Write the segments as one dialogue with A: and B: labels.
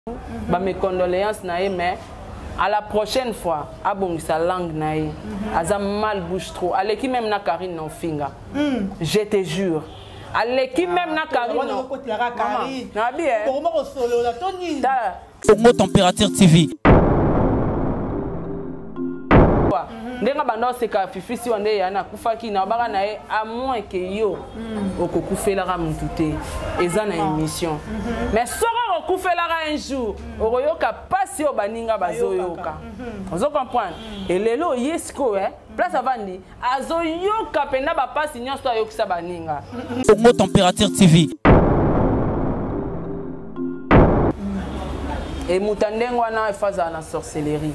A: Ba mes condoléances na ye mais à la prochaine fois abongisa langue na ye. Aza mal bouche trop. Aleki même na Karine na ofinga. Je te jure. Aleki même na Karine.
B: Wana okotelaka Karine.
A: Na bi eh.
B: Bokoma kosolola to nini?
A: Tala.
C: Congo Température TV.
A: Ndenge banda oseka Fifi Siwa nde yana akufaki na baka na ye à moins que yo okokufelaka mutu te eza na émission. Mais soki okokufelaka un jour okoyoka pasi oyo baninga bazoyoka. Ozo comprendre? Et lelo ye sikoyo eh, place avandi azoyoka mpenza bapasi nyonso ayokisa baninga.
C: Congo Température TV.
A: E moto ya ndenge wana efo azala na sorcellerie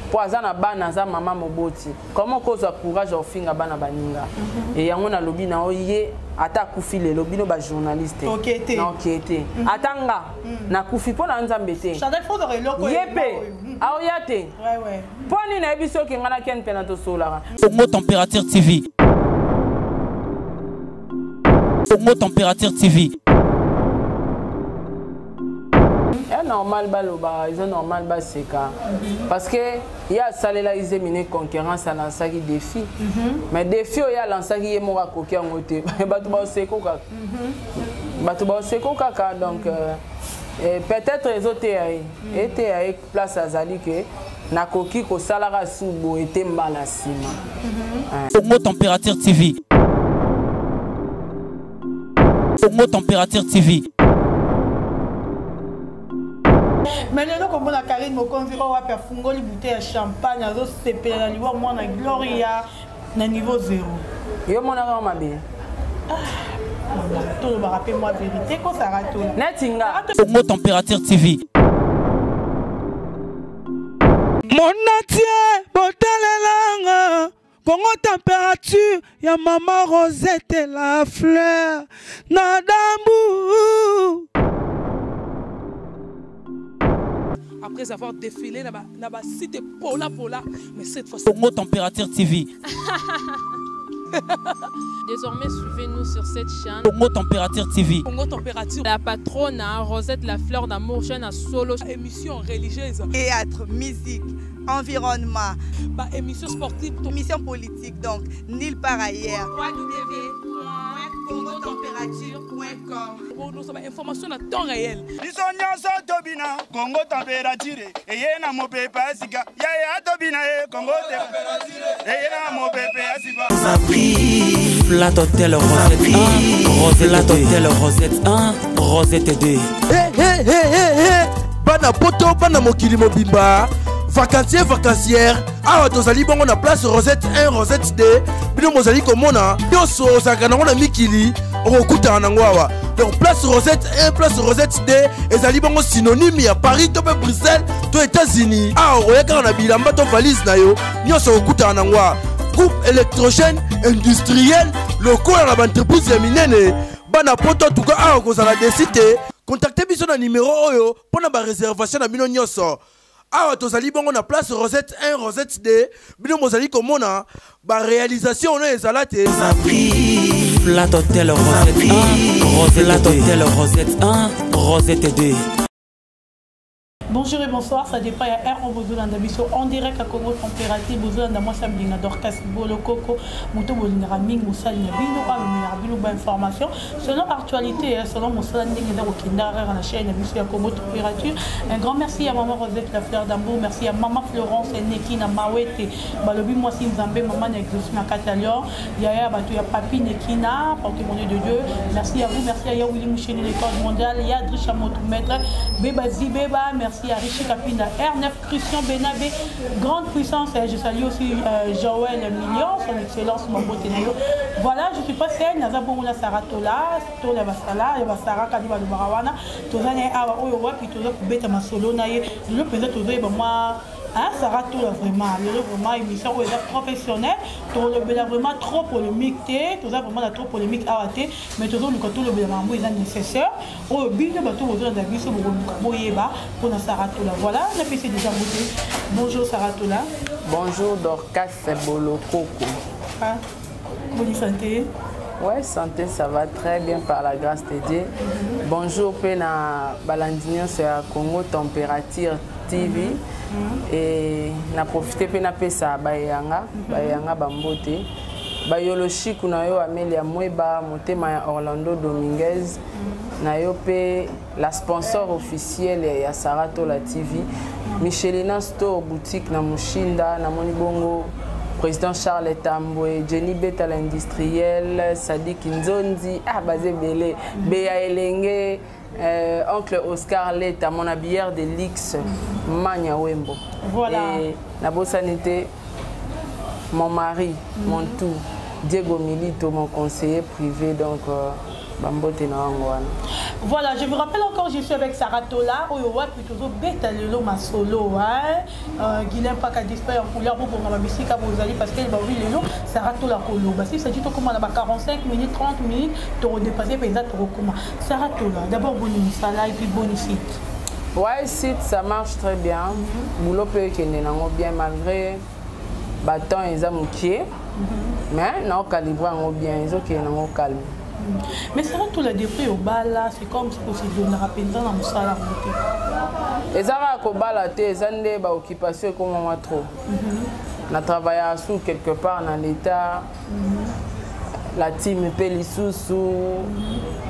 A: mpo aza na bana, aza mama moboti. Comment okozwa courage ya kofinga bana baninga? E yango nalobi na yo, ye ata akufi lelo, bino bajournaliste
B: Toke te.
A: Na oke te. Ata nga nakufi mpo na Nzambe te.
B: Chantal, faut ozwaka eloko
A: ye
B: oyo.
A: Mpe aoya te. Mpo nini? Nayebi soki nga na Ken mpe na tosolaka.
C: Congo Température TV. Congo Température TV.
A: Ya normal baloba, eza normal baseka, parce que ye asalelaki Zemine concurrence, alansaki défi. Mais défi oyo alansaki, ye moko akoki yango te. Bato baoseko kaka, bato baoseko kaka. Donc peut-être ezoteya ye, eteya ye place azali ke nakoki kosalaka su boye te mbala nsima.
C: Congo Température TV. Congo Température TV.
B: Mais lelo komona Karine Mokonzi oyo wapi afungoli bouteille ya champagne, azosepela na liwa mwana Gloria na niveau zéro.
A: Yo monaka mabe?
B: Tolobaka mpe mwa vérité kosaka tola.
A: Neti nga.
C: Congo Température TV.
D: Monatie botalelanga Congo Température ya mama Rosette la fleur na dambu.
E: Après avoir défilé na ba cité Pola Pola, mais cette fois
C: Congo Température TV.
F: Désormais, suivez-nous sur cette chaîne.
C: Congo Température TV.
E: Congo Température.
F: La patronne, hein, Rosette la fleur d'amour, chaîne à solo.
E: Émission religieuse.
G: Théâtre, musique, environnement,
E: Ba émission sportive.
G: Émission politique, donc nulle part ailleurs. www.congotempérature.com.
E: Bon, nous sommes information à temps réel.
H: Biso nyonso tobina Kongo Température eye na mopepe ya sika yaya tobina ye Kongo eye na mopepe ya sika.
C: Flat Hotel Rosette 1, Rosette Flat Hotel Rosette 1, Rosette 2.
D: Hey, hey, hey, hey, hey. Bana poto, bana mokili mobimba, vacancier, vacancière, awa tozali bongo na place Rosette 1, Rosette 2. Bino bozali komona nyonso ozalaka nango na mikili, okokutana nango awa. Donc place Rosette 1, place Rosette 2 ezali bongo synonyme ya Paris to mpe Bruxelles to États-Unis. Awa okoya kaka na bilamba to valise na yo, nyonso okokutana nango awa. Groupe électrogène industriel lokola na baentreprise ya minene. Bana poto, tuka awa kozala déçu te. Contacte biso na numero oyo mpo na baréservation na bino nyonso. Awa tozali bongo na place Rosette 1, Rosette 2. Bino bozali komona baréalisation oyo ezala te.
C: Flat Hotel Rosette 1, Rosette Flat Hotel Rosette 1, Rosette 2.
B: Bonjour et bonsoir, ça dépend ya R bozolanda biso en direct à Congo Température, bozolanda moi Sam Linga Dorcas Bolo Koko, moto bolingaka mingi, mosali na bino amemelaka bino ba information selon actualité, selon mosala ndenge eza kokenda kaka na chaîne na biso ya Congo Température. Un grand merci à maman Rosette la fleur d'amour, merci à maman Florence Neki na Mawete, balobi mwasi Nzambe, maman na Exauce na kati ya Lyon, yaya bato ya Papi Nekina, porte-monnaie de Dieu. Merci à vous, merci à Yawili Moucheni l'école mondiale, ya Drisha Motou maître, Beba Zibeba, merci à Richie Kapinda, R9 Christian Benabe, grande puissance, je salue aussi Joël Million, son excellence Mambote Nayo. Voilà, je suis pas seule, naza bongo na Sarah Tola, Tola Basala, ya Basara Kadi Balobaka wana, tozani awa oyo wapi toza kobeta masolo na ye, lelo mpenza tozoyeba mwa, hein, Sarah Tola vraiment, lelo vraiment émission oyo eza professionnel, tolobela vraiment trop polémique te, toza vraiment na trop polémique awa te, mais tozoluka tolobela makambo eza nécessaire oyo bino bato bozolanda biso bokoluka boyeba mpona Sarah Tola. Voilà, napesi déjà mbote. Bonjour Sarah Tola.
A: Bonjour Dorcas Bolokoko.
B: Ah, boni santé?
A: Ouais, santé, ça va très bien par la grâce de Dieu. Bonjour pe na balandi nyonso ya Congo Température TV. Et na profiter pe napesa bayanga, bayanga bambote. Bayoloshiku na yo Amelia Mweba, motema ya Orlando Dominguez. Na yo pe la sponsor officielle ya Sarah Tola TV. Michelina Store boutique na Mushinda, na moni bongo président Charles Tambwe, Jenny Beta l'industriel, Sadik Nzonzi, ah bazé belé, Béa Elenge, oncle Oscar Leta, mon habilleur de luxe, Mania Wembo.
B: Voilà.
A: Et na bosanité, mon mari, mon tout, Diego Milito, mon conseiller privé, donc bambote na wango wana.
B: Voilà, je vous rappelle encore, je suis avec Sarah Tola, oyo wapi tozo beta lelo masolo, hein. Guylain Paka display en couleur pour nga bisika bozali parce que ba oui lelo Sarah Tola koloba. Si ça dit tokoma na ba 45 minutes, 30 minutes, to redépasser penza to koma. Sarah Tola, d'abord boni musala et puis boni site.
A: Ouais, site ça marche très bien. Boulot peut kende nango bien malgré ba temps eza mokie. Mais na calibre yango bien, ezo kende nango calme.
B: Mais Sarah Tola depuis au bala, c'est comme si on se donnera penza na musala mote.
A: Eza kaka kobala te, eza nde ba occupation ekomama trop. Na travaillaka sous quelque part na l'état, la team mpe lisusu,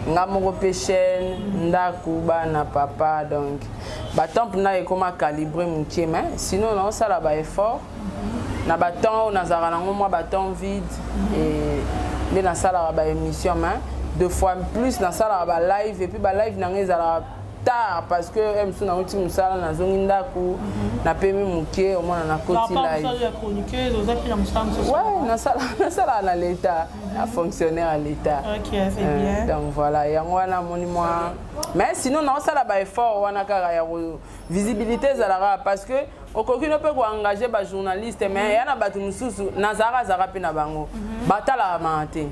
A: nga moko mpe chaîne, ndako, bana, papa, donc ba temps na ekoma calibré mokie, mais sinon naosala ba effort na ba temps oyo nazalaka nango mwa ba temps vide et nde nasalaka ba émission, mais deux fois plus nasalaka ba live et puis ba live nanga ezalaka tard parce que mosusu nauti mosala, nazongi ndako, napemi moke, omona nakoti live.
B: Mosala ya chroniqueuse, oza mpe na mosala mosusu?
A: Ouais, nasalaka na l'état, na fonctionnaire à l'état.
B: Ok, c'est bien.
A: Donc voilà, yango wana amoni mwa, mais sinon naosala ba effort wana kaka ya visibilité ezalaka parce que okoki no mpe koengage bajournaliste, mais ya na bato mosusu nazalaka azalaka mpe na bango batalaka maa te.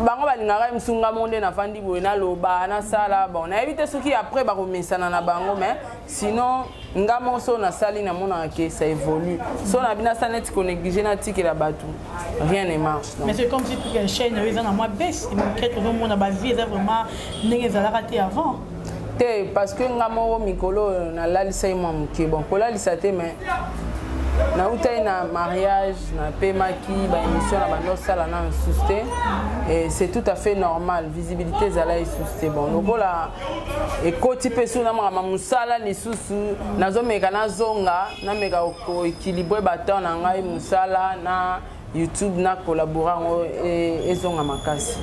A: Bango balingaka ye mosu, nga mo nde nafandi boye, naloba, nasala. Bon, nayebi te soki après bakomesana na bango, mais sinon nga moko so nasali, namonaka ke ça évolue. So na bino asala neti konéglige, natikela bato, rien ne marche donc.
B: Mais c'est comme si toute chaîne oyo eza na mwa baisse moke, tozomona bavie eza vraiment ndenge ezalaka te avant.
A: Te, parce que nga moko mikolo oyo nalalisaki mwa moke. Bon, kolalisa te, mais nautai na mariage, napemaki, baémission na bando osala na lisusu te et c'est tout à fait normal, visibilité ezala lisusu te. Bon, lokola ekoti mpe su na makambo mosala lisusu, nazomeka nazonga, nameka koéquilibre batemps na ngai, mosala na YouTube na collabora yango ezonga makasi.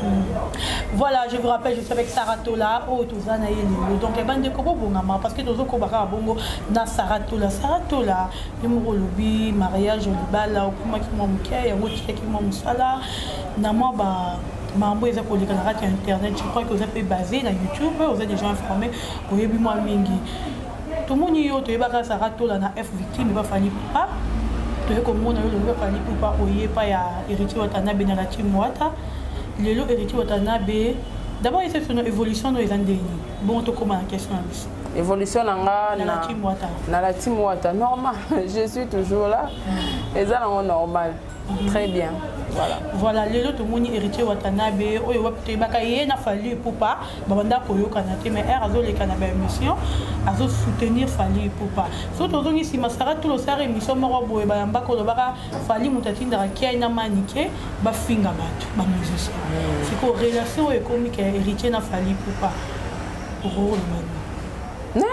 B: Voilà, je vous rappelle, je suis avec Sarah Tola oyo toza na ye lelo. Donc ebandeko, bobongama parce que tozokoba kaka bongo na Sarah Tola. Sarah Tola, ye moko olobi mariage, libala, okomaki mwa moke, yango otikaki mwa mosala na mwa ba mambo eza koleka na kati ya internet. Je crois que oza mpe basé na YouTube, oza déjà informé, oyebi mwa mingi. Tomoni yo, toyebaka Sarah Tola na F Victime bafali pa, toye komona yo lelo bafali pupa oyepa ya Héritier Watanabe na la team Wata. Lelo Héritier Watanabe, d'abord ese sono évolution no eza ndeni? Bongo tokóma na question na biso.
A: Évolution na nga
B: na la team Wata.
A: Na la team Wata, normal, je suis toujours là, eza nango normal, très bien, voilà.
B: Voilà, lelo tomoni Héritier Watanabe oyo wapi toyebaka ye na Fally Ipupa babanda koyokana te, mais r azoleka na baémission, azosoutenir Fally Ipupa. So tozongi nsima, Sara Tola osala émission moko boye, bayambaka, olobaka Fally moto atindaka kiai na Manike bafinga bato bamusicien. Sikoyo relation oyo ekomi ke Héritier na Fally Ipupa, okoloba
A: Ne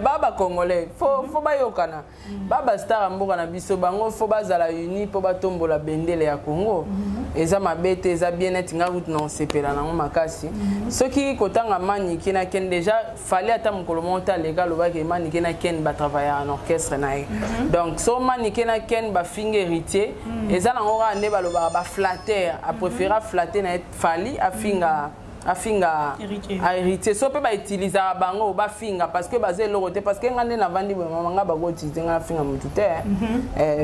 A: ba bacongolais faut bayokana, ba bastar ya mboka na biso, bango faut bazala uni mpo batombola bendele ya Congo. Eza mabe te, eza bien. Neti nga kutu na osepela nango makasi soki kotanga Manike na Ken. Déjà Fally ata mokolo moko te aleka alobaki Manike na Ken batravaillaka na orchestre na ye. Donc so Manike na Ken bafinga Héritier, eza nango kaka nde balobaka baflatter, apréféra flatter na ye Fally afinga. Afinga Héritier. So mpe bautilisaka bango bafinga parce que baza eloko te, parce que nga nde navandi boye, mama, nga bakoutiliser nga nafinga motu te.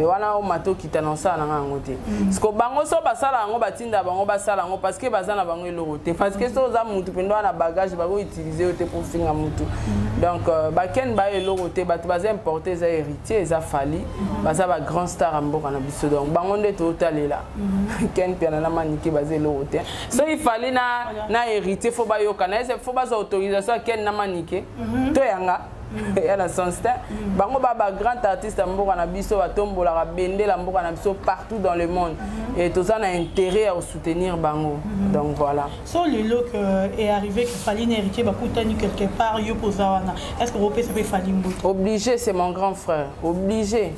A: Wana omata okita na osala nanga yango te, parce que bango so basala yango, batinda bango basala yango parce que baza na bango eloko te. Parce que so oza mutu mpenza wana bagage, bakoutiliser yo te mpo finga mutu. Donc baken bayo eloko te. Bato baza importe eza Héritier, eza Fally, baza bagrand star ya mboka na biso. Donc bango nde totalela. Ken Piana na Manike baza eloko te. Soki Fally na Héritier faut bayoka na ese, faut bazwa autorisation ya Ken na Manike to yanga ya na sens te. Bango ba bagrand artiste ya mboka na biso, batombolaka bendela mboka na biso partout dans le monde et toza na intérêt ya kosoutenir bango. Donc voilà.
B: So lelo que est arrivé que Fally na Héritier bakutani quelque part, yo poza wana, est ce que opesa mpe Fally mbote?
A: Obligé, c'est mon grand frère, obligé.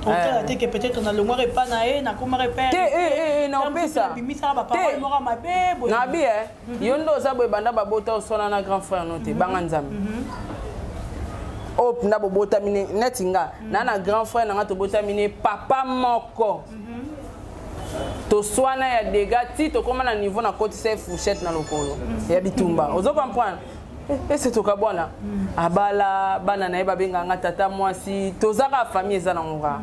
B: Otala te que peut-être nalongwaka epa na ye, nakomaka epa
A: Te, naopesa.
B: Bimisaka baparole moko mabe boye.
A: Nabi e yo nde oza boye, banda babota oswana na grand frère no te. Banga Nzambe oyo mpenza bobotami neti nga na grand frère na nga, tobotami ne papa moko, toswana ya dega ti tokóma na niveau nakotisa ye fourchette na lokolo ya bitumba. Ozo comprendre? Ese tokabwana, abala bana na ye, babengaka nga tata mwasi. Toza kaka famille, eza nango kaka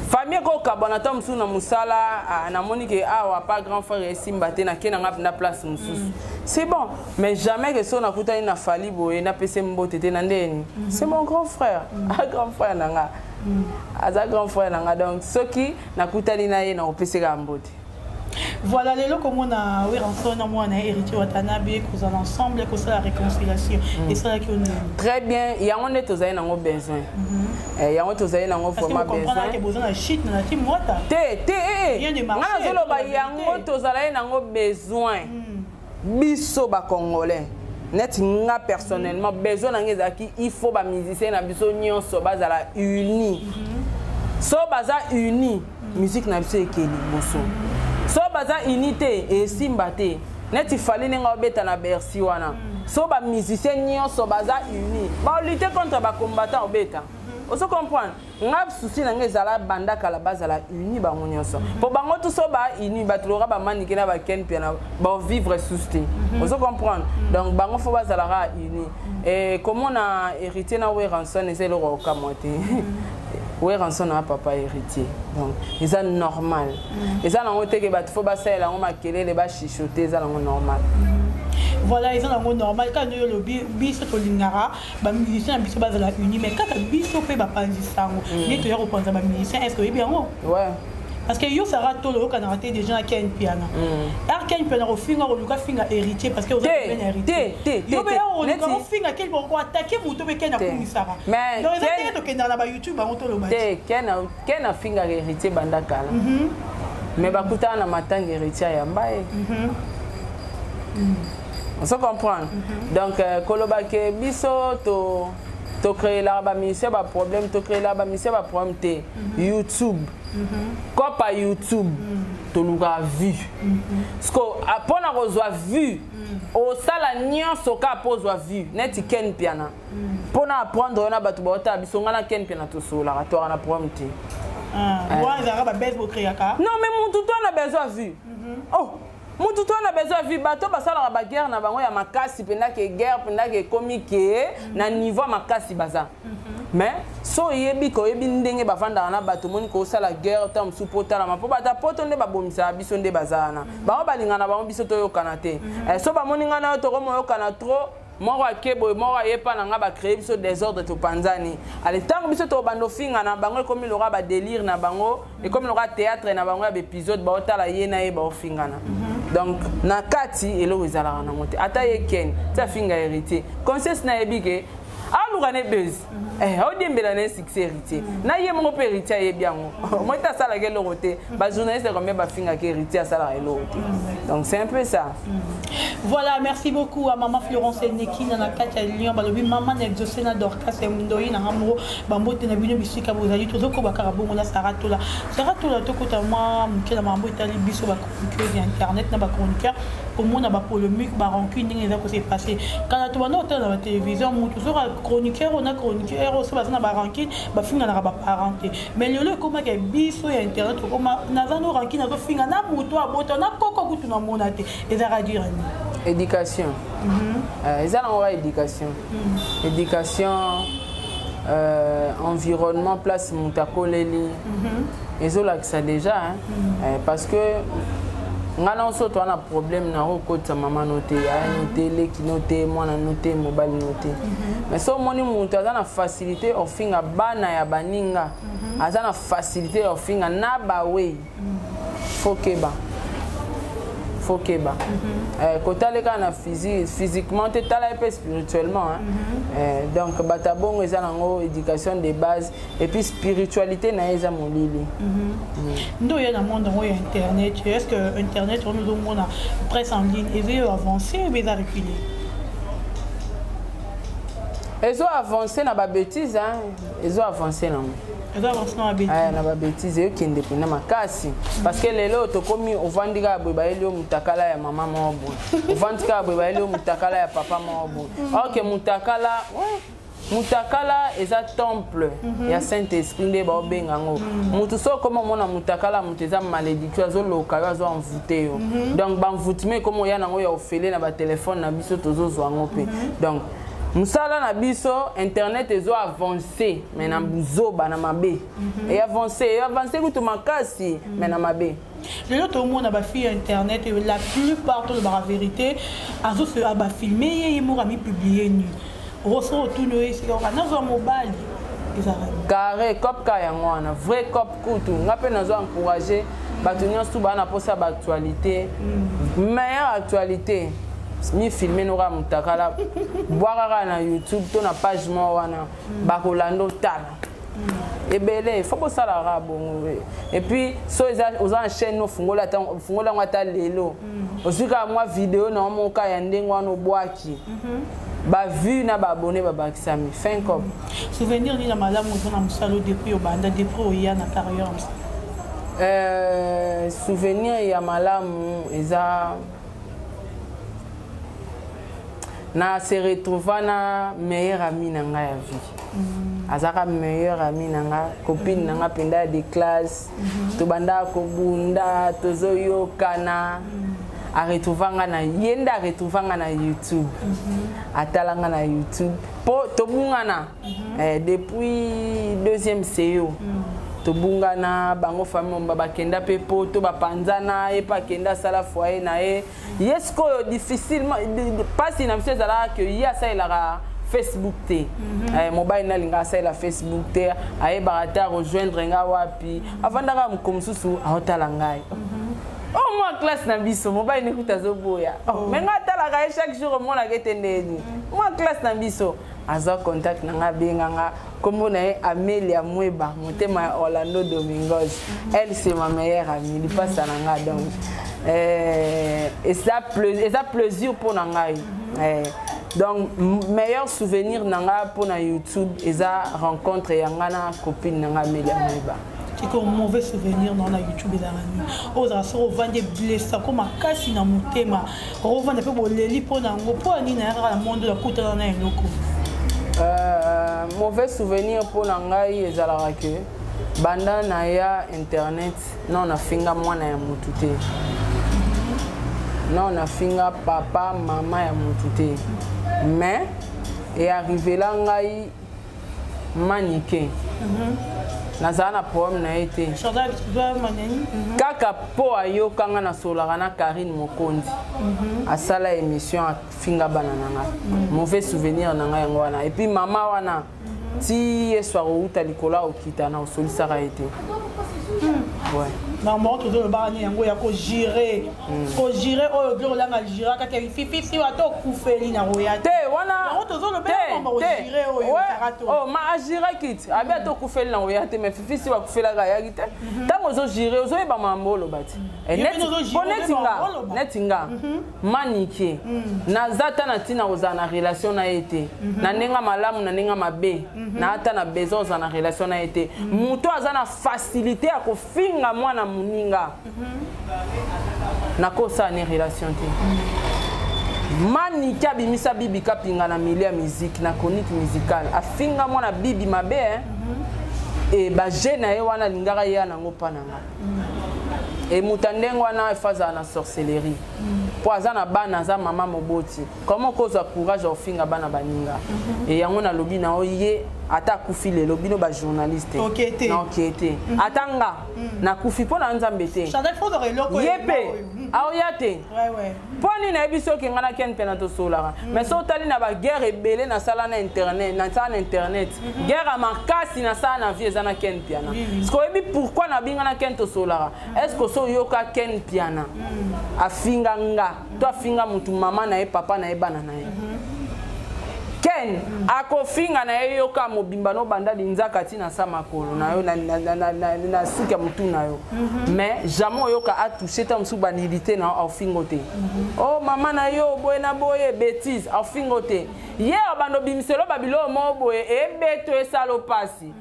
A: famille. Ekokabwana ata mosusu na mosala. Namoni ke awa pa grand frère esimba te, nake na nga na place mosusu, c'est bon. Mais jamais ke so nakutani na Fally boye napesi mbote te na ndeni. C'est mon grand frère, a grand frère na nga, aza grand frère na nga. Donc soki nakutani na ye, nakopesi kaka mbote.
B: Voilà, lelo komona Werrason na mwana Héritier Watanabe kozala ensemble, kosala réconciliation, esalaki yo nini?
A: Très bien, yango nde tozali nango besoin. Yango tozali nango vraiment besoin.
B: Boza na shit na team Wata.
A: Te te, nga nazoloba yango tozalaki nango besoin, biso bacongolais. Neti nga personnellement, besoin na nga ezalaki il faut bamusicien na biso nyonso bazala uni. So baza uni, musique na biso ekei liboso. So baza uni te, esimba te. Neti Fally ndenge obeta na Bercy wana, so bamusicien nyonso baza uni, balutte contre bacombattant, obeta. Ozo comprendre? Nga souci na nga ezala banda kala bazala uni bango nyonso, mpo bango tu so ba uni, bato loka bamanike na baken Piana bavivre susu te. Ozo comprendre? Donc bango faut bazalaka uni. E komona Héritier na Werrason eza eloko ya kokamwa te. Werrason na papa Héritier, donc eza normal. Eza nango te ke bato faut basalela yango makelele, bachichote. Eza nango normal.
B: Voilà, eza nango normal. Kaka nde olobi, biso tolingaka bamusicien na biso bazala uni, mais kaka biso mpe bapanzisa yango nde toya kopanza bamusicien. Est ce que oyebi yango?
A: Ouais.
B: Parce que yo Sara Tolo oyokanaka te déjà na Ken Piana. Ar Ken Piana kofinga, koluka finga Héritier parce que oza pembeni ya Héritier. Yo mpe koluka kofinga Ken, koattaquer moto mpe Ken akumisaka. Donc eza ndenge tokendaka na bayoutube bango toloba.
A: Te, Ken afingaka Héritier banda kala, mais bakutana na matanga, Héritier ayamba ye. Ozo comprendre? Donc koloba ke biso to tocréelaka bamusicien baproblème, tocréelaka bamusicien baproblème te. YouTube, kopa YouTube, tolukaka vue. Parce mpona kozwa vue, osala nyonso kaka mpo ozwa vue. Neti Ken Piana, mpona apprendre oyo na bato baotala biso, ngai na Ken Piana tosololaka, toaka na problème te.
B: Wana ezalaka babese bocréaka.
A: Non, mais mutu to ana besoin vue. Oh, mutu to ana besoin vue. Bato basalaka baguerre na bango ya makasi mpenza, ke guerre mpenza ke ekomi ke na niveau ya makasi baza. Mais so oyebi ke oyebi ndenge bavandaka na bato, omoni kosala guerre ta mosusu mpo otalama, mpo bato poto nde babomisaka biso nde baza wana. Bango balingana bango, biso toyokana te. So bamoni ngai na yo tokomoyokana trop, moko ake boye, moko ayepa na nga, bacréer biso désordre, topanzani. Ale ntango biso tobanda ofingana, bango ekomi loka badélire na bango, ekomi loka théâtre na bango ya baépisode, baotala ye na ye baofingana. Donc na kati eloko ezalaka nango te. Ata ye Ken ti afinga Héritier, conscience nayebi ke aluka ne buzz, aodiembela na ye succès Héritier na ye moko mpe. Héritier ayebi yango, moi te asalaka eloko te. Bajournaliste combien bafingaka Héritier, asalaka eloko te. Donc c'est un peu ça.
B: Voilà, merci beaucoup à maman Florence Neki na kati ya Lyon. Balobi maman na exaucé na Dorcas Ndoi na ngambo, bambote na bino bisika bozali. Tozokoba kaka bongo na Sara Tola. Sara Tola, tokota mwa moke na mambo etali biso bachroniqueuse ya internet na bachroniqueur. Komona bapolémique, barancune ndenge eza kose passer kala, to banda otala na batélévision, motu soki chroniqueur oyo na chroniqueur oyo so baza na barancune, bafinganaka baparent te. Mais lelo ekomaka biso ya internet, okoma naza no rancune, azofinga na motu abota na koko kutu namona te. Ezalaka dure nini?
A: Éducation. Eza nango kaka éducation. Éducation, environnement, place moto akoleli ezolakisa déjà, hein? Parce que nga na oso toa na problème na okotisa mama no te, yaya no te, leki no te, mwana no te, mobali no te. Mais so omoni moto aza na facilité ofinga bana ya baninga, aza na facilité ya ofinga na bawei, faut keba, faut keba. Kotala kaka na physiquement te, tala ye mpe spirituellement, hein. Donc bato ya bongo eza nango éducation de base et puis spiritualité na ye eza molili.
B: Nde oya na monde yango ya internet, est ce que internet wana ozomona, presse en ligne, eza avancé obe eza reculé?
A: Ezo avance na babêtise, hein. Ezo avance nango.
B: Eza avancé na babêtise.
A: Na babêtise eyokende mpena makasi, parce que lelo tokomi, ovandi kaka boye, bayeli yo mutakala ya mama moko boye, ovandi kaka boye, bayeli yo mutakala ya papa moko boye. Or mutakala, ouais, mutakala eza temple ya Saint Esprit nde baobenga yango. Mutu so okoma omona mutakala, mutu eza malédiction, azoloka yo, azo envoûte yo. Donc baenvoûtement ekoma oya nango ya ofele na batelefone na biso, tozozwa yango mpe. Donc mosala na biso, internet ezo avance mais na buzoba, na mabe. Eavance, eavance kutu makasi mais na mabe.
B: Lelo tomona bafille ya internet, la plupart, tolobaka vérité, bafilme ye, ye moko amipublie nu, roso otuni oyo esika oka nazwa mobali, ezalaka
A: carré cop ka yango wana, vrai cop. Kutu nga mpe nazo encourage bato nyonso baa na mposa baactualité, meilleure actualité, mifilme noka mutakala, bwaka kaka na YouTube to na page moko wana, bakolanda, otala ebele. Fo bosalaka bongo. Et puis so oza na chaîne, ofungola yango ata lelo, ozwi kaka mwa video na moko ya ndenge wana, obwaki, bavue na baabonné babakisami, fin cop.
B: Souvenir nini ya malamu oza na mosala depuis obanda, depuis oya na carrière ya mosala?
A: Souvenir ya malamu eza na se retrouva na meilleur ami na ngai ya vie. Azalaka meilleur ami na nga, copine na nga mpenza ya de classe. Tobandaka kobunda, tozoyokana. Aretrouva nga na ye nde aretrouva nga na YouTube, atala nga na YouTube mpo tobungana depuis deuxième CO. Tobungana, bango famille momba bakenda mpe poto, bapanzana, ye mpe akenda asala foyer na ye. Ye sikoyo difficilement, mpasi na biso ezalaka ke ye asalelaka Facebook te. Mobali nalinga asalela Facebook te, ayebaka te arejoindre nga wapi. Avandaka moko mosusu, aotala ngai o mwa classe na biso, mobali nekuta azoboya. Oh, me ngai atalaka ye chaque jour, omonaka ete ndeni mwa classe na biso azwa contact na ngai, abenganga. Nkombo na ye Amelia Mweba, motema ya Orlando Domingos. Elle, c'est ma meilleure amie, lipasa na ngai. Donc eza plaisir mpo na ngai. Donc meilleur souvenir na ngai mpo na YouTube eza rencontre ya ngai na copine na ngai Amelia Mweba.
B: Sikoyo mauvais souvenir na YouTube ezalaka nini, oyo ozala soki ovandi eblesako makasi na motema, okovanda mpe boleli mpo na yango, mpo ya nini naya kaka na monde oyo akutana na eloko?
A: Mauvais souvenir mpo na ngai ezalaka ke banda na ya internet, non, nafinga mwana ya motu te, non, nafinga papa mama ya motu te, mais earrivela ngai manike. Nazala na problème na ye te, kaka mpo ayokanga nasololaka na Karine Mokonzi, asala émission, afinga bana na nga. Mauvais souvenir na ngai yango wana. Et puis mama wana, ti Yesu akouta likolo, akokita, na osolisaka ye te, ouais.
B: Normalement tozolobaka nini yango ya kogire, kogire oyo biloko olanga giraka te, fifisi ata okufeli na koya.
A: Te, wana
B: yango tozolobela kogire oyo.
A: Oh, ma agiraki ti abi ata okufeli na koya te, mais fifisi bakufelaka, ayaki te. Ntango ozogire, ozoyeba mambo oloba ti. Po neti nga, neti nga manike, naza ata na ntina kozala na relation na ye te, na ndenge malamu, na ndenge mabe, na ata na besoin kozala na relation na ye te. Moto aza na facilité ya kofinga mwana moninga, nakosala ni relation te. Manike abimisa Bibi Kapinga na milieu ya musique, na chronique musicale, afinga mwana Bibi mabe, e baje na ye wana alingaka ye ya nango mpa na nga. E moto ya ndenge wana efo azala na sorcellerie mpo aza na bana, aza mama moboti. Comment okozwa courage ya kofinga bana baninga? E yango nalobi na yo, ye ata akufi lelo, bino bajournaliste
B: na
A: oke te. Ata nga nakufi mpo na Nzambe te, ye mpe aoya te. Mpo nini? Nayebi soki nga na Ken mpe na tosolaka, mais so otali na baguerre ebele nasala na internet, nasala na internet, guerre ya makasi nasala na vie eza na Ken Piana. Parce que oyebi pourquoi nabinga na Ken tosolaka? Est ce que oso oyoka Ken Piana afinga nga to afinga mutu, mama na ye, papa na ye, bana na ye? Ken akofinga na ye yoka mobimba nobanda linzaka ntina sa makolo na yo na suki ya motu na yo, mais jamais oyoka atouche ta mosusu banilité na yo. Aofingo te. O mama na yo boye na boye, bétise, aofingo te. Ye abanda obimiselo babiloko moko boye ebeto, esala opasi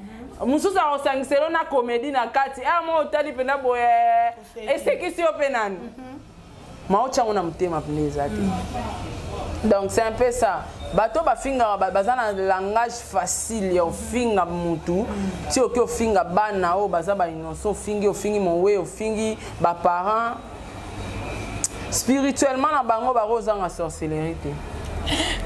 A: mosusu, akosangiselo na comédie na kati a mo otali mpenza boye, esekisi yo mpe nani maotyango na motema mpenza eza te. Donc c'est un peu ça. Bato bafingaka baza na langage facile ya ofinga mutu ti oki ofinga bana oyo baza bainnocent, ofingi, ofingi mowe, ofingi baparent spirituellement na bango, bakozanga sorcellerie te.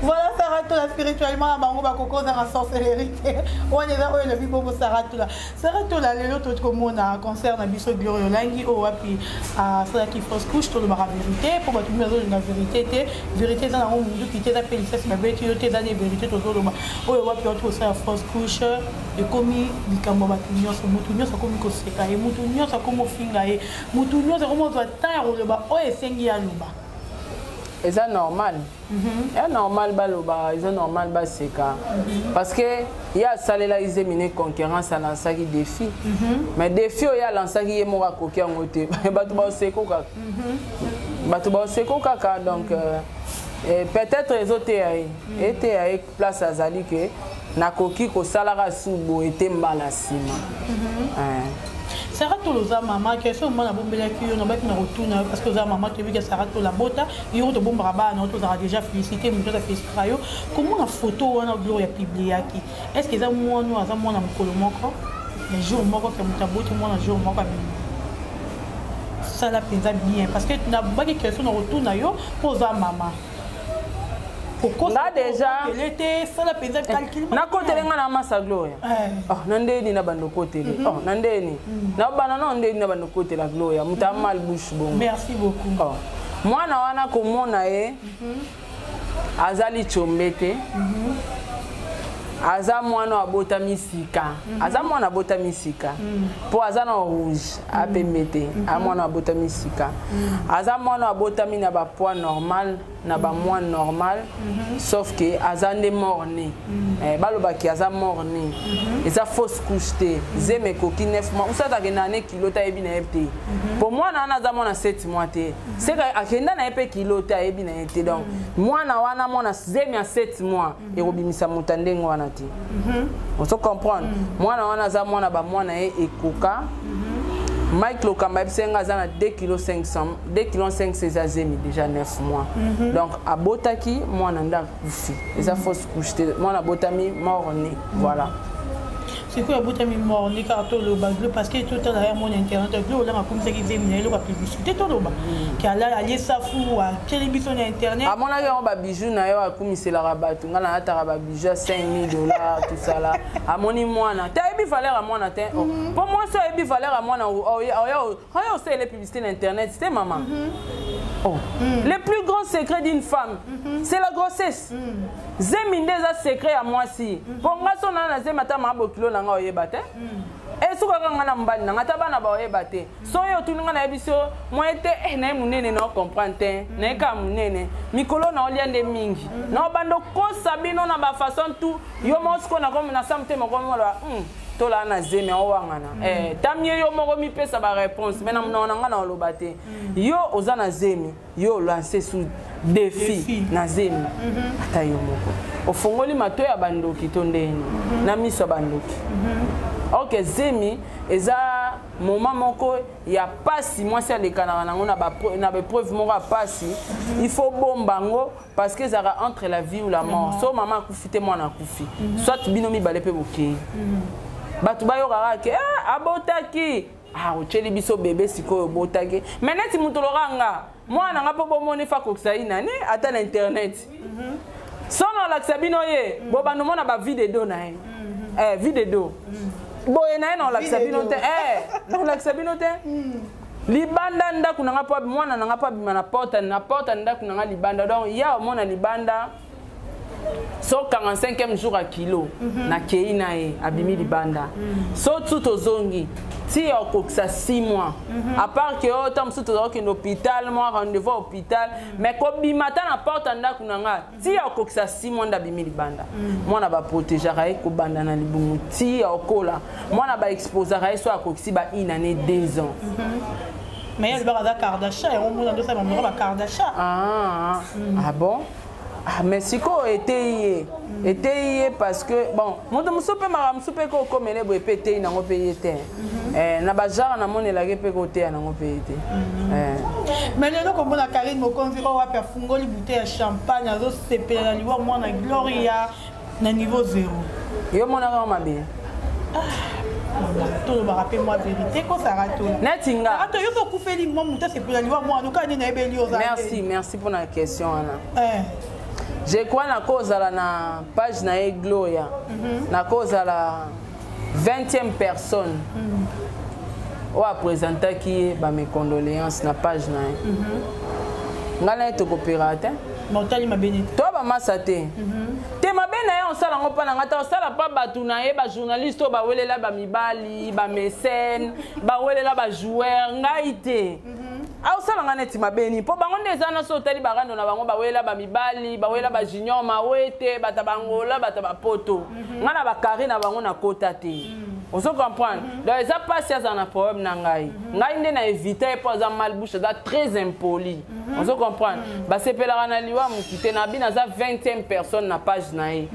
B: Voilà, Sarah Tola, spirituellement na bango bakokozanga sorcellerie te. Wana eza oyo elobi bongo Sarah Tola. Sarah Tola, lelo tokomona concert na biso Gloria Olangi oyo wapi asalaki fausse couche. Tolobaka vérité mpo bato mingi bazolinga vérité te. Vérité eza nango munduki te, eza mpe lisasi babeti yo te, eza nde vérité tozoloba. Oyo wapi wati kosala fausse couche, ekomi likambo ya bato nyonso. Motu nyonso akomi koseka ye, motu nyonso akomi ofinga ye, motu nyonso akomi ozwa temps ya koloba oyo esengi ye aloba.
A: Eza normal, eza normal baloba, eza normal baseka, parce que ye asalelaki zemi ne concurrence, alansaki défi, mais défi oyo alansaki, ye moko akoki yango te. Bato baoseko kaka, bato baoseko kaka. Donc peut-être ezoteya ye, eteya ye place azali ke nakoki kosalaka su boye te mbala nsima.
B: Sara Tola, oza mama. Question mwana abombelaki yo, nabaki na kotuna yo parce que oza mama. Toyebi ke Sara Tola bota yo, tobombaka bana, tozalaka déjà félicité. Moto aza félicitaka yo. Komona photo wana Gloria publiaki, est ce que eza mwana oyo aza mwana mokolo moko ya jour moko ke moto aboti mwana jour moko abimi? Sala mpenza bien, parce que nabaki question na kotuna yo mpo oza mama.
A: Nga déjà
B: te, sala mpenza calcul.
A: Nakotele nga na masa Gloria. Oh, na ndeni na bando kotele. Oh, na ndeni na bana na ndeni na bando kotela Gloria, moto amal bouche bongo.
B: Merci beaucoup.
A: Oh. Mwana wana, komona ye, azali tshombe te, aza mwana abotami sika, aza mwana abotami sika mpo aza na rouge, apembe te. Aza mwana abotami sika, aza mwana abotami na bapoids normal, na bamois normal, sauf que aza nde mort né. Balobaki aza mort né, eza fausse couche te. Zemi ekoki 9 mois, usata akenda ne kilo te, ayebi na ye te. Po mwana wana aza mwana 7 mois te, seka akenda na ye mpe kilo te, ayebi na ye te. Donc mwana wana, mwana zemi ya 7 mois ekobimisa moto ya ndenge wana te. Ozo comprendre? Mwana wana aza mwana, bamwana ye ekoka. Mike Lokamba yebisi nga aza na 2 kilo 500, 2 kilo 500, eza zemi déjà 9 mois. Donc abotaki mwana nde akufi, eza fausse couche te, mwana abotami mort né, voilà.
B: Sikoyo abotami mort né kaka, toloba Glo, parce que totala ya mona internet, Glo olanga akomisaki zemi na ye eloko ya publicité. Toloba ke alie safu, atieli biso na internet.
A: Amonaki yango babiju na yo akumiselaka bato, ngai nalataka babiju ya 5000 $, tout ça là. Amoni mwana te, ayebi valeur ya mwana te. Mpo mwasi oyebi valeur ya mwana, oya osalele publicité na internet te, mama. Oh. Le plus grand secret d'une femme, c'est la grossesse. Zemi nde eza secret ya mwasi. Mpo nga so nana na zemi, ata maa bokilo na nga oyeba te. Esukaka nga na mobali na nga, ata bana baoyeba te. So oyo otuni nga, nayebi so moye te. Naye monene, na ocomprendre te, naye kaka monene. Mikolo na olia nde mingi, na obanda okosa bino na bafaçon tout. Yo moko sikoyo nakomi na sa motema okomi oloba tolaa na zemi aowangana. Tamie yo moko mipesa baréponse, mais na monoko na nga na oloba te. Yo oza na zemi, yo olance sous défi na zemi. Ata yo moko ofongoli mato ya bandoki to ndeni na miso ya bandoki. Ok, zemi eza moment moko ya pasi, mwasi alekanaka nango na baépreuve moko ya pasi. Il faut bomba yango parce que ezalaka entre la vie ou la mort. So mama akufi te, mwana akufi, soit bino mibale mpe bokei. Bato bayokaka ke abotaki. Ah, otyeli biso bebe sikoyo obotaki mais neti moto loka nga mwana na nga mpo bomoni fa akokisa ye nani ata na internet. Sono alakisa bino ye, bobanda omona ba vie de dos na ye. Eh, vie de dos boye na ye, na olakisa bino te, eh, na olakisa bino te. Libanda ndako na nga, mpo mwana na nga mpo abima na porte, na porte ndako na nga libanda. Donc ya omona libanda so 45e jour ya kilo, nakei na ye, abimi libanda. So tu tozongi ti ya okokisa 6 mois, à part ke oyo ta mosusu tozala kokende hôpital, mwa rendez-vous hôpital, mais kobima ata na porte ya ndako na nga ti ya okokisa 6 mois nde abimi libanda. Mwana baprotégeaka ye kobanda na libumu ti ya okola. Mwana baexposaka ye so akokisi ba une année, 2 ans.
B: Mais ye alobaka aza Kardashian, yango mona ndosala bamoko ba Kardashian.
A: Ah, ah bon? Ah, mais sikoyo eteyi ye, eteyi ye parce que bon, moto mosusu mpe makambo mosusu mpe kokomele boye mpe eteyi nango mpe ye te. Eh, na bagenre namonelaki mpe koteya nango mpe ye te. Eh.
B: Mais lelo komona Karine Mokonzi oyo wapi afungoli bouteille ya champagne, azosepela na liwa mwana Gloria na niveau zéro.
A: Yo monaka mabe?
B: Tolobaka mpe mwa vérité kosaka to.
A: Neti nga.
B: To yo so okufeli mwa moto asepela liwa mwana okaka nde nayebeli yo.
A: Merci, merci mpona question wana. Je crois nakozala na page na ye Gloria, nakozala 20e personne oyo apresentaki ye bames condoléances na page na ye. Ngai na ye tokopera te.
B: Otali mabe nini?
A: To bamasa te te, mabe na ye osala yango mpa na ngai te, osala mpa bato na ye, bajournaliste oyo bawelela bamibali, bamécène, bawelela bajoueur. Ngai te, aosala ngai neti mabe nini? Mpo bango nde eza na so otali barando na bango, bawelela bamibali, bawelela bajunior mawe te, bato bangola, bato bapoto. Ngai na bakari na bango nakota te, ozo comprendre? Donc eza mpasi azala na problème na ngai. Ngai nde na évite ye mpo aza mal bouche, aza très impoli, ozo comprendre? Basepelaka na liwa motu te. Na bino aza 20e personne na page na ye,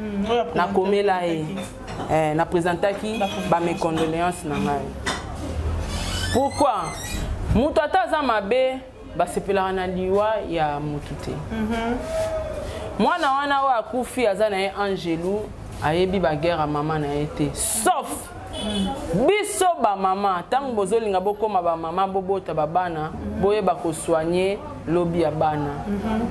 A: nakomela ye, eh, naprésentaki bames condoléances na ngai. Pourquoi moto ata aza mabe, basepelaka na liwa ya motu te? Mwana wana oyo akufi aza na ye angelu, ayebi baguerre ya mama na ye te, sauf biso bamama. Ntango bozolinga bokóma bamama, bobota babana, boyeba kosoigner lobi ya bana,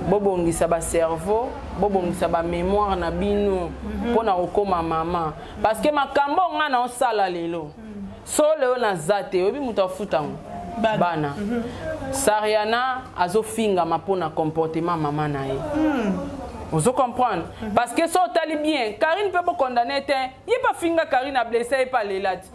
A: bobongisa bacerveau, bobongisa bamémoire na bino mpona kokóma mama, parce que makambo nga na osala lelo, so lelo naza te, oyebi moto afuta yango? Bana. Sariana azofingama mpona comportement mama na ye, ozo comprendre? Parce que so otali bien, Karine mpe bokondane te, ye mpe afinga Karine, ablesse ye mpe, alela ti.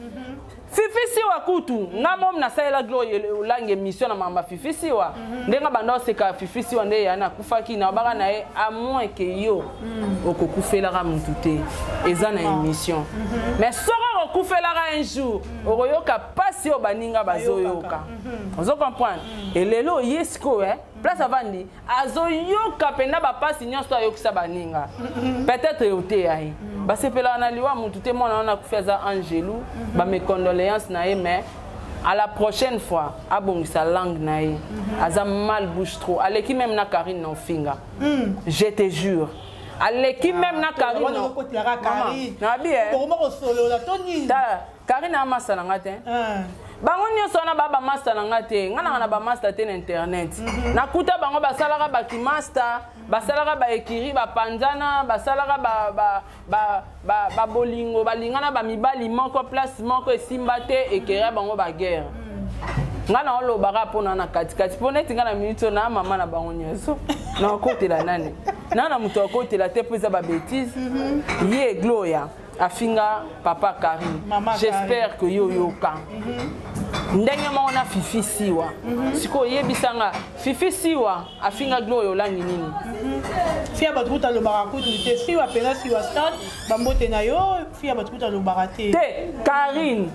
A: Fifi Siwa kutu, nga momi nasalela Gloire Olange émission na mama Fifi Siwa, ndenge banda oseka Fifi Siwa nde yana akufaki na baka na ye, à moins ke yo okokufelaka mutu te, eza na émission. Mais soki okokufelaka un jour, okoyoka pasi oyo baninga bazoyoka, ozo comprendre? Elelo ye sikoyo, place avandi, azoyoka mpenza bapasi nyonso ayokisa baninga. Peut-être oteya ye. Basepelaka na liwa mutu te. Mwana wana akufi aza angelu, bames condoléances na ye, mais à la prochaine fois abongisa langue na ye, aza mal bouche trop, aleki même na Karine na ofinga. Je te jure, aleki même na Karine.
B: Nabi
A: Karine amasa na nga te. Bango nyonso wana baa bamaster na nga te. Nga nanga na bamaster te na internet. Nakuta bango basalaka bakimaster, basalaka baekiri, bapanzana, basalaka babolingo, balingana bamibali moko place moko, esimba te, ekeria bango baguerre. Nga na olobaka mpona na katikati, mpo neti nga na minute oyo na mama na bango nyonso, nakotela nani? Na moto akotela te, mpo eza babêtises. Ye Gloria afinga papa Karine, j'espère que yo oyoka ndenge moko na Fifi Siwa. Sikoyo oyebisanga, Fifi Siwa afinga Gloria Olangi nini?
B: Fia bato kuta alobaka kutu te. Siwa mpenza, Siwa Stade, bambote na yo. Fia bato kuta alobaka te.
A: Te, Karine,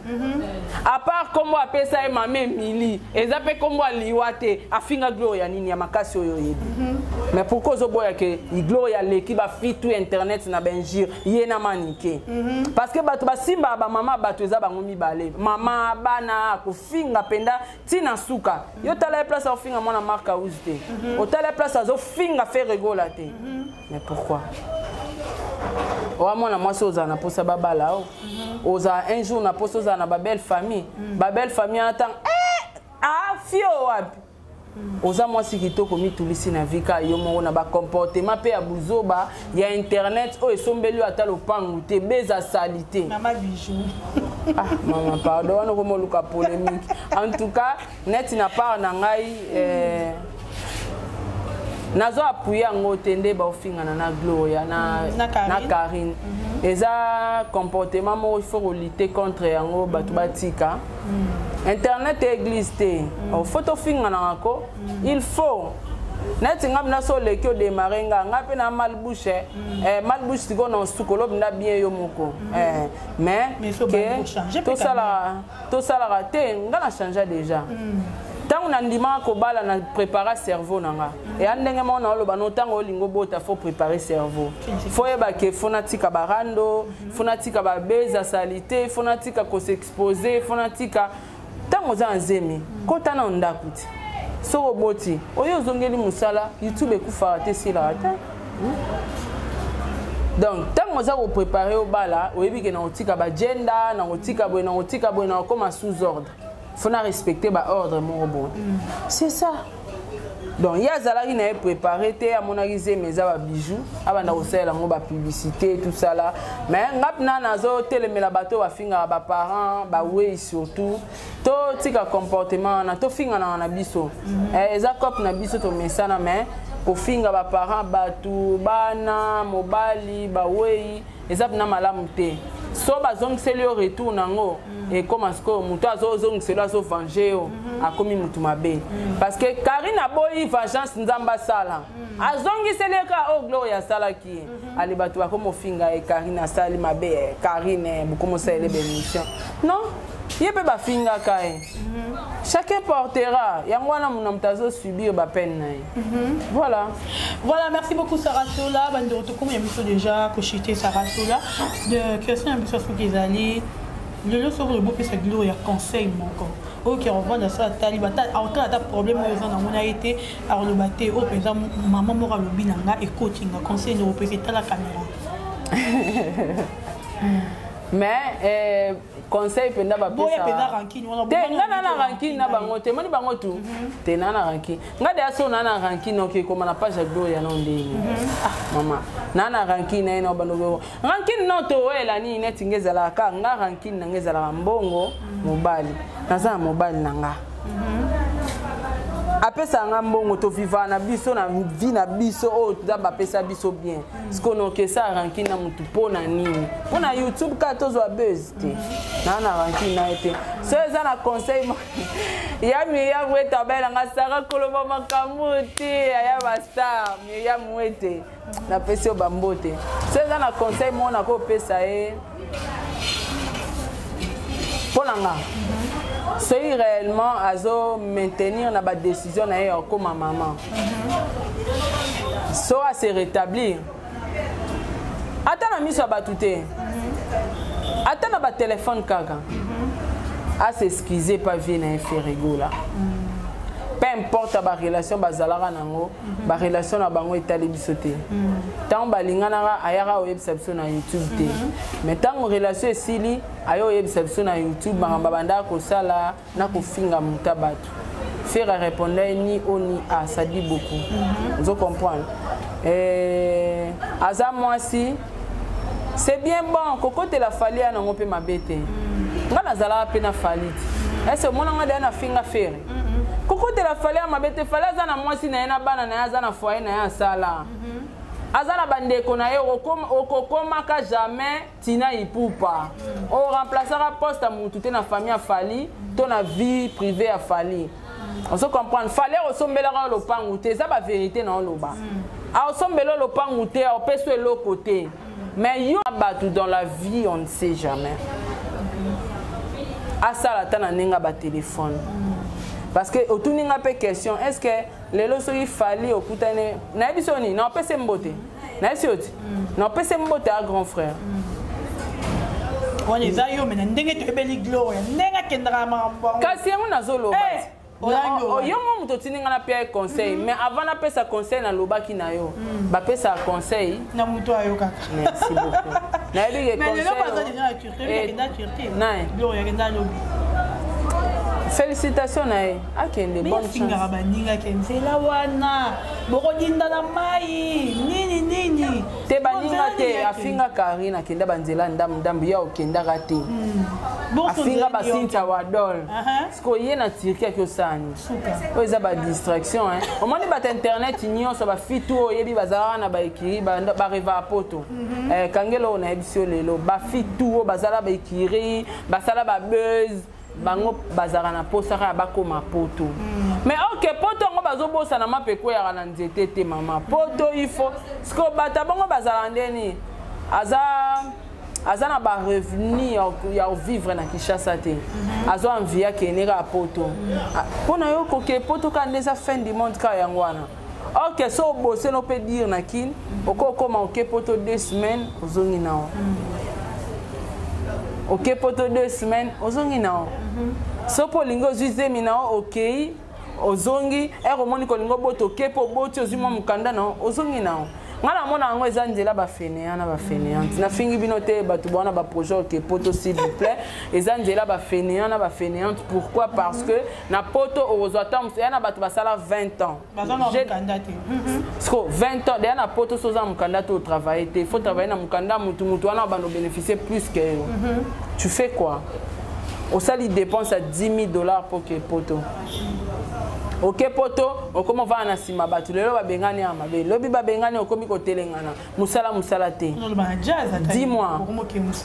A: à part nkombo apesa ye mama Emili, eza mpe nkombo aliwa te. Afinga Gloria nini ya makasi oyo oyebi? Mais pourquoi ozoboya ke Gloria aleki bafitu internet na bainjure, ye na Manike? Parce que bato basimbaka bamama, bato eza bango mibale, mama bana, akofinga mpenza ntina suka. Yo tala ye place akofinga mwana Mark House te, otala ye place azofinga Ferre Gola te. Mais pourquoi? Owa mwana mwasi ozala na mposa babala o. Ozala un jour na mposa ozala na babelle famille. Babelle famille wana ntango eh, ah, fio wapi? Oza mwasi kitoko, mitulisi na vie kaka yo moko na bacomportement mpe ya buzoba ya internet oyo esombeli yo ata lopangu te, beza sali te.
B: Mama Bijou.
A: Ah, mama pardon, wana okomoluka polémique. En tout cas, neti na part na ngai, nazo appuye yango te nde baofingana na Gloria na
B: Karine.
A: Na Karine. Eza comportement moko, il faut kolutter contre yango. Bato batika internet e église te. Faut tofinganaka ko, il faut neti nga mpena so oleki odémarre nga mpe na mal bouche, mal bouche sikoyo na osuka olobi nda bien yo moko. Mais
B: Mais faut
A: ke
B: bandi kochanger mpe.
A: Tosalaka te. Nga na change déjà ntango nandimaka kobala, na prépara cerveau na nga. Eya ndenge moko na oloba no, ntango olingi obota, faut préparer cerveau, faut yeba ke faut natika barando, faut natika babeza saleté, faut natika kosexpose, faut natika. Ntango oza na zemi, kota na ndako ti soki oboti, oyo ozongeli mosala. YouTube ekufaka te, esilaka te. Donc ntango oza koprépare obala, oyebi ke na kotika bagenda, na kotika boye, na kotika boye, na kokóma sous ordre, faut na respecter baordre moko boye. C'est ça. Donc ye azalaki na ye préparé te, amonaki zemi eza babijou, abanda kosalela yango bapublicité, tout ça là. Mais nga mpena nazotelemela bato oyo bafingaka baparent, bawei surtout. Totika comportement wana, tofinganaka na biso. Eza cope na biso, tomesana. Mais kofinga baparent, bato, bana, mobali, bawei, eza mpena malamu te. So bazongiseli yo retour nango, ekóma sikoyo moto azozongiseli, azovange yo, akomi motu mabe. Parce que Karine aboyi vengeance, Nzambe asala, azongiseli ye kaka oyo Gloria asalaki ye. Ale, bato bakoma ofinga ye, Karine asali mabe, Karine bokomosalele bémission. Non, ye mpe bafingaka ye. Chacun portera yango wana, mona moto azosubir bapeine na ye. Voilà.
B: Voilà, merci beaucoup Sarah Sola. Bandeko, tokomi ya biso déjà kochite. Sarah Sola, de question ya biso, soki ezali lelo, soki olobi opesa Gloria conseil moko oyo ke revendre so atali aotala ata problème oyo eza nango na ye te, akoloba te oyo mpenza mama moko alobi na nga ekotinga, conseil nde opesa, etala caméra.
A: Mais conseil mpenza
B: Boya mpenza rancune wana.
A: Te, nga na na rancune na bango te. Moni bango tu te na na rancune. Nga deya so na na rancune, oke ekoma na page ya Gloria no ndeni. Ah mama, na na rancune na ye na bando rancune no toyela nini. Neti nga ezalaka kaka nga rancune na nga ezalaka mbongo. Mobali naza na mobali na nga, apesaka nga mbongo, tovivaka na biso na vie na biso oyo Nzambe apesa biso bien. Sikoyo nokesa rancune na motu mpo na nini? Mpo na YouTube kaka tozwa buzz te. Naa na rancune na ye te. So eza na conseil ya Miriam Wete, abelanga Sara koloba makambo te aya bastar. Miriam Wete, napesi yo bambote. So eza na conseil moko nakopesa ye mpo na nga, soki réellement azo maintenir na badécision na ye ya kokóma mama, so ase rétablir ata na miso ya bato te, ata na batelefone kaka, as'excuse pa vie na ye Ferre Gola. Peu importe barelation bazalaka nango, barelation na bango etali biso te. Ntango balinganaka, ayaka oyebisa biso na YouTube te. Mais ntango relation esili, aye oyebisa biso na YouTube makambo abandaka kosala na kofinga moto ya bato. Ferre répondait ni O ni A, ça dit beaucoup. Ozo comprendre, aza mwasi, c'est bien bon kokotela Fally ya nango mpe mabe te. Nga nazalaka mpe na Fally te. Ese omonanga deya nafinga Ferre? Kokotela Fally ya mabe te. Fally aza na mwasi na ye na bana na ye, aza na foyer na ye, asala, aza na bandeko na ye. Okokomaka jamais Tina Ipupa oremplaçaka poste ya mutu te na famille ya Fally to na vie privée ya Fally. Ozo comprendre, Fally osombelaka yo lopangu te. Eza bavérité na oloba, aosombela yo lopangu te, aopesa yo eloko te. Mais yo bato, dans la vie on ne sait jamais. Asala ata na ndenge ya batelefone. Parce que otuni nga mpe question, est ce que lelo soki Fally okutani, nayebi so nini, na opesa mbote, nayebi yo ti na opesa mbote ya grand frère.
B: Wana eza yo, me na ndenge toyebeli Gloria, ndenge akendaka na makambo yango.
A: Kasi yango nazoloba. Yo mo moto otindi ngai napia ye conseil, mais avant napesa conseil, nalobaki na yo bapesaka conseil
B: na moto ayokaka.
A: Merci beaucoup, nayebi ke
B: conseil.
A: Félicitation na ye, akende,
B: bonne chance. Baninga ke nzela wana bokodinda na mai nini nini.
A: Te, baninga te, afinga Karine, akenda banzela ndambu ndambu, ya okendaka te. Afinga basintia wadol. Sikoyo ye na Turquie aki osani oyo eza badistraction. Omoni bato internet nyonso, bafitu oyo oyebi bazalaka na baekiri, bareva ya poto. Kangela oyo nayebisi yo lelo, bafitu oyo bazala baekiri, basala babuzz, bango bazalaka na posa kaka bakóma poto. Mais ok, poto yango bazobosana mape ekweyaka na nzete te, mama. Poto ifo sikoyo bato bango bazalaka ndeni aza na barevenu ya vivre na Kinshasa te, azwa envie akende kaka poto. Mpo na yo koke poto kaka nde eza fin du monde kaka yango wana. Ok, so obose no mpe dire na kini okoki okóma oke poto 2 semaines, ozongi nao. Oke poto 2 semaines, ozongi nao. So mpo olingi ozwi zemi nao, okei, ozongi. Ere omoni kolinga obota, oke mpo oboti, ozwi mwa mokanda nao, ozongi nao. Ngai namona yango eza nzela bafainéant na bafainéante. Nafingi bino te, bato bawana baprojet oke poto, s'il vous plaît, eza nzela bafainéant na bafainéante. Pourquoi? Parce que na poto okozwa temps ya na bato basala 20 ans. Siko 20 ans deya na poto, so oza na mokanda te, otravaille te. Il faut travailler na mokanda mutu. Mutu wana bando bénéficier plus que yo. Tu fais quoi? Osali dépense ya 10 000 $ mpo ke poto, oke poto, okomi ovanda na nsima bato. Lelo babengani ya mabe, lobi babengani, okomi kotelengana mosala, mosala te. Dis-moi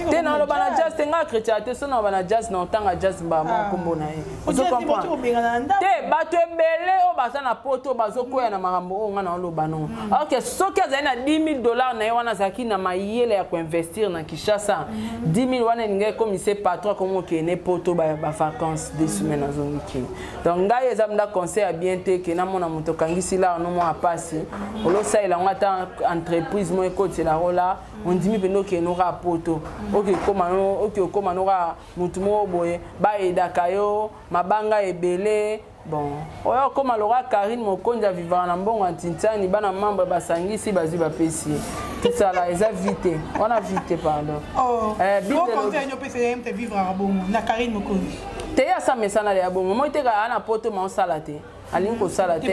A: te, naloba na jazz te, ngai chrétien te. So naloba na jazz, na otanga jazz mbama nkombo na ye te. Bato ebele oyo baza na poto bazokwea na makambo oyo ngai naoloba. No, ok, soki azali na 10 000 $ na ye wana, azalaki na mayele ya koinvestir na Kinshasa, 10 000 wana elingi ekomise patron, akomi okende poto bavacance 2 semaines, azongi kini. Donc ngai eza mnda conseil ya bien te ke namona moto okangisi lar no mwa pasi, olosalela yango ata entreprise mo ekotela rola, ondimi mpenza okende oka poto, oke okóma noka motu moko boye, bayedaka yo mabanga ebele. Bon, oyo okóma loka Karine Mokonzi, avivaka na mbongo ya ntintiani, bana membre basangisi, bazwi, bapesi ye, tosala eza vie te wana, vie te, pardon. Te, ye asa mesana ya bongo moi te, kaka na poto ma osala te, alingi kosala te.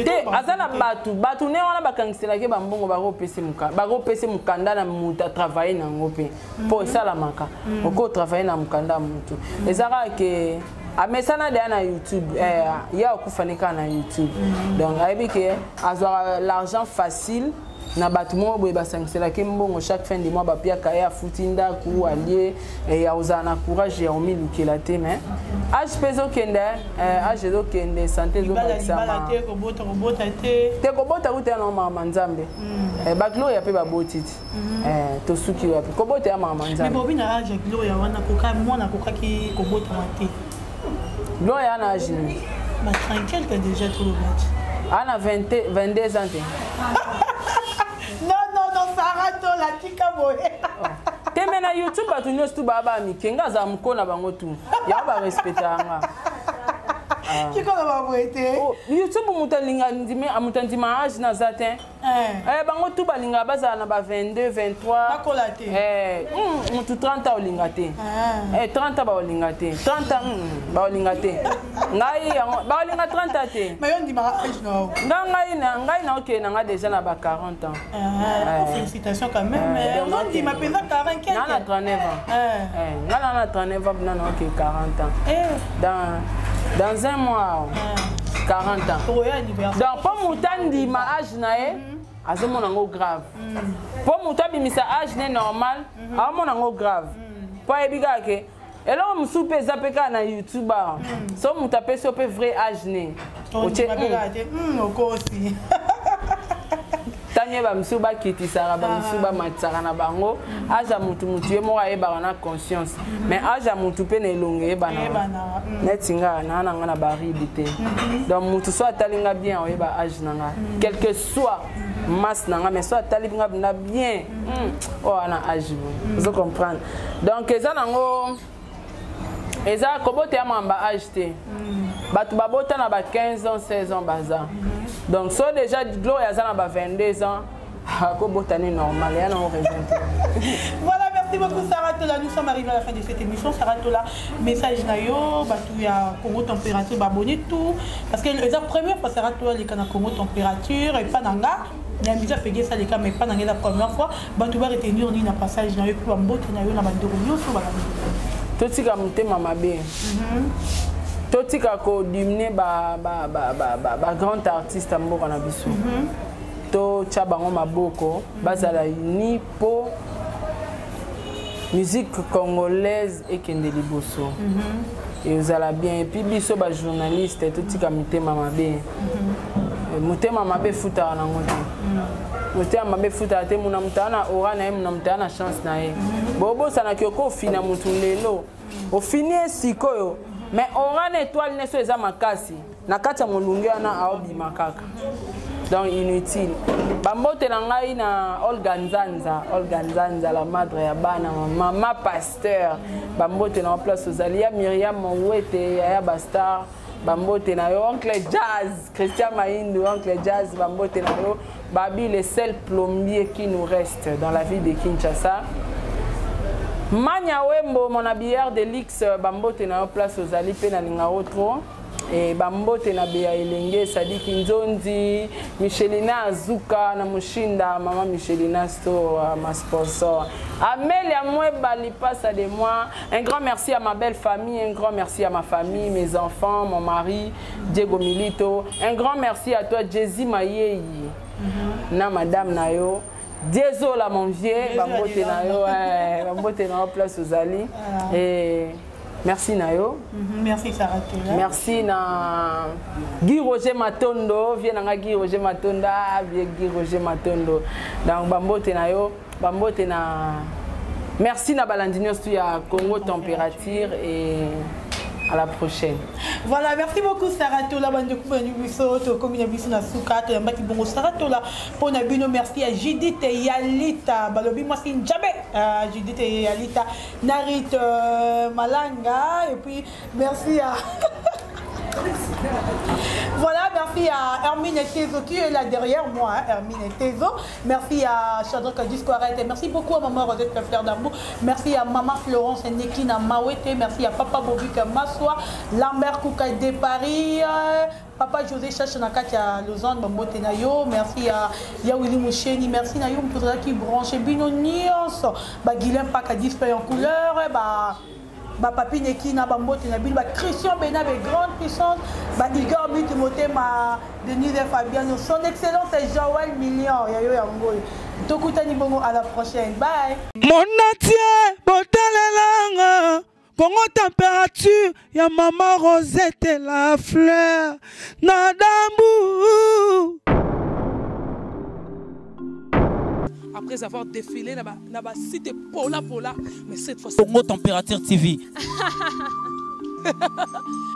B: Te,
A: aza na bato, bato nde wana bakangiselaki bambongo, bakopesa mokanda na moto atravaille nango mpe mpo esalamaka. Okoki otravaille na mokanda ya motu, eza kaka ke amesana deya na YouTube. Ye akufani kaka na YouTube, donc ayebi ke azwaka l'argent facile na bato moko boye basangiselaki mbongo chaque fin de mois, bapiaka ye, afuti ndako, alie, ya kozala na courage ya komilukela te. Mais âge mpe ezokende, âge ezokende, santé
B: ezobakisama.
A: Te, kobota kuta ya na makambo Nzambe. Bagloria mpe baboti ti tosuki wapi? Kobota ya makambo Nzambe.
B: Bobi na âge ya Gloria wana, mwana akokaki kobotama te.
A: Gloria na âge nini?
B: Ba 30 quelque déjà, tolobaki.
A: Ana 22 ans te.
B: Non, non, non, Sara Tola, tika boye.
A: Te, me na YouTube bato nyonso tu baa bamike, nga azala mokolo na bango tu, yango barespectaka nga.
B: Kikoloba boye te.
A: YouTube moto alinga ndime, moto andima âge naza te. Bango tu balingaka bazala na ba 22, 23.
B: Bakola te.
A: Motu 30 ans olinga te. 30 ans baolinga te, 30 ans baolinga te. Ngai yango baolinga 30 ans te.
B: Mais yo ndimaka âge na yo?
A: Nga ngai na ngai na okende na nga déjà na ba 40 ans.
B: Félicitations quand même, ozondima mpenza 40?
A: Nga na 39 ans. Nga na 39 ans, na oke 40 ans dans un mois, 40 ans. Donc mpo moto andima âge na ye, azomona yango grave. Mpo moto abimisa âge ne normal, aomona yango grave, mpo ayebi kaka ke eloko mosusu mpe eza mpe kaka na YouTube awa. So moto apesi yo mpe vrai âge ne,
B: otie okosi.
A: Tani ye, bamisusu bakitisaka, bamisusu bamatisaka na bango âge ya mutu. Mutu ye moko ayebaka na conscience, mais âge ya mutu mpe na elongo eyebanaka. Neti nga naa na nga na baride te, donc mutu so atali nga bien, oyeba âge na nga, quel que soit masse na nga. Mais so atali nga na bien, oyo wana âge boye, ozo comprendre. Donc eza nango. Eza kobota ya mamba age te. Bato babota na ba 15 ans, 16 ans baza. Donc so déjà Gloria aza na ba 22 ans, akobota ni normal, ya na raison te.
B: Voilà, merci beaucoup Sarah Tola. Nous sommes arrivés à la fin de cette émission. Sarah Tola, message na yo, batu ya Congo température, ba abonné tout. Parce que la première fois Sarah Tola les na Congo température et pas nanga. Na misa pege ça les cas mais pas nanga la première fois. Batu ba retenir ni na passage na yo puis ba mbote na yo na bandeko nyonso ba.
A: Totika motema mabe. Totika ko diminuer ba ba ba ba ba, ba grand artiste ya mboka na biso. Totya bango maboko, bazala uni po musique congolaise ekende liboso. Ezala bien. Et puis biso ba journaliste totika mitema mabe. Motema mabe efutaka nango te. Motema mabe efutaka te. Muna moto aza na aura na ye, muna moto aza na chance na ye. Bobosanaki okofina motu lelo, ofini ye sikoyo, mais aura na étoile neso eza makasi na kati ya molunge wana, aobima kaka. Donc inutile. Bambote na ngai na Olga Nzanza, Olga Nzanza, la madre ya bana, mama pasteur. Bambote na place ozali ya Miriam Mowete, yaya bastar. Bambote na yo oncle Jazz, Christian Maindu, oncle Jazz, bambote na yo Babi, le seul plombier qui nous reste dans la ville de Kinshasa. Manya Wembo, mon habilleur de luxe, bambote na yo place ozali pe na lingaro trop. Et bambote na Bea Elenge, Sadiki Nzonzi, Michelina Azuka na Mushinda, maman Michelina Store, ma sponsor. Amelia Mweba Lipasa de moi. Un grand merci à ma belle famille, un grand merci à ma famille, mes enfants, mon mari, Diego Milito. Un grand merci à toi, Jezi Mayeyi. Na madame Nayo. Diezola mon vieux, bambote na yo, bambote na yo place ozali. Et merci na yo.
B: Merci Sarah Tola.
A: Merci na Guy Roger Matondo, vieux nanga Guy Roger Matondo, ah, vieux Guy Roger Matondo. Donc bambote na yo, bambote na merci na balandi nyonso ya Congo Température et à la prochaine.
B: Voilà, merci beaucoup Sarah Tola, bande de biso, to komi na biso na suka, to yambaki bongo Sarah Tola pour na bino. Merci à Judith Yalita, balobi moi c'est Njabe, Judith Yalita, Narit Malanga, et puis merci à Voilà, merci à Hermine Tezo qui est là derrière moi, hein, Hermine Tezo. Merci à Shadrach Discoarette. Merci beaucoup à maman Rosette Fleur d'Amour. Merci à maman Florence Nekina Mawete. Merci à papa Bobik Massoua, Lambert Kouka de Paris, papa José Chacha na kati ya Lausanne, Bambote na yo. Merci à Yawili Moucheni. Merci na yo Mpouzala qui branche bino nyonso. Ba Guilain Paka display en couleur, ba ba papi neki na bambote na bino, ba Christian Benabe grande puissance, ba Igor Bitu Motema, Denise Fabiano, son excellence Joël Million ya yo yango. Tokutani bongo à la prochaine. Bye.
I: Mon entier botalelanga Congo température ya maman Rosette la fleur na dambu.
E: Après avoir défilé na ba cité Pola Pola, mais cette fois
C: Congo Température TV.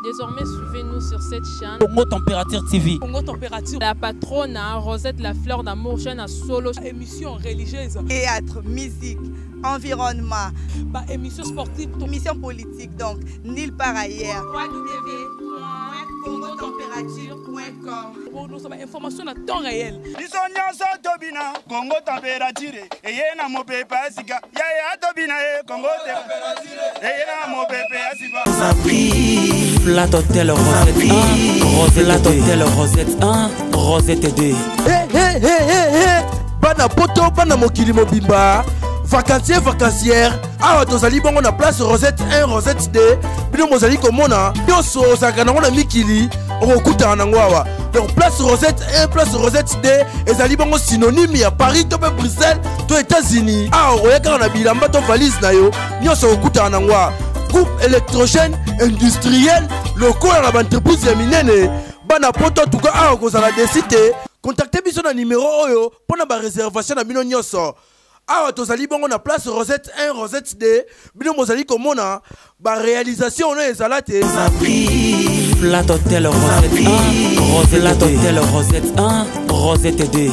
F: Désormais, suivez-nous sur cette chaîne.
C: Congo Température TV.
E: Congo Température.
F: La patronne, hein, Rosette la fleur d'amour, chaîne à solo.
E: Émission religieuse.
G: Théâtre, musique, environnement.
E: Bah, émission sportive.
G: Émission politique, donc, nulle part ailleurs. www.congotemperature.com.
E: Pour nous, information à temps réel.
H: Biso nyonso tobina Congo Température eye na mopepe ya sika. Yaya tobina ye Congo Température eye na mopepe ya sika.
C: Flat Hotel Rosette 1, Rosette Flat Hotel Rosette 1, Rosette 2.
D: Hey, hey, hey, hey, hey. Bana poto, bana mokili mobimba. Vacancier, vacancière. Awa tozali bongo na place Rosette 1, Rosette 2. Bino mozali komona nyonso ozalaka nango na mikili, okokutana nango awa. Donc place Rosette 1, place Rosette 2 ezali bongo synonyme ya Paris to pe Bruxelles to États-Unis. Awa okoya kaka na bilamba to valise na yo, nyonso okokutana nango awa. Groupe électrogène industriel lokola na ba entreprise ya minene. Bana poto en tout cas awa kozala desi te. Contactez biso na numéro oyo mpona ba réservation na bino nyonso. Awa tozali bongo na place Rosette 1, Rosette 2. Bino mozali komona ba réalisation ono ezala te.
C: Flat Hotel Rosette 1, Rosette Flat Hotel Rosette 1, Rosette 2.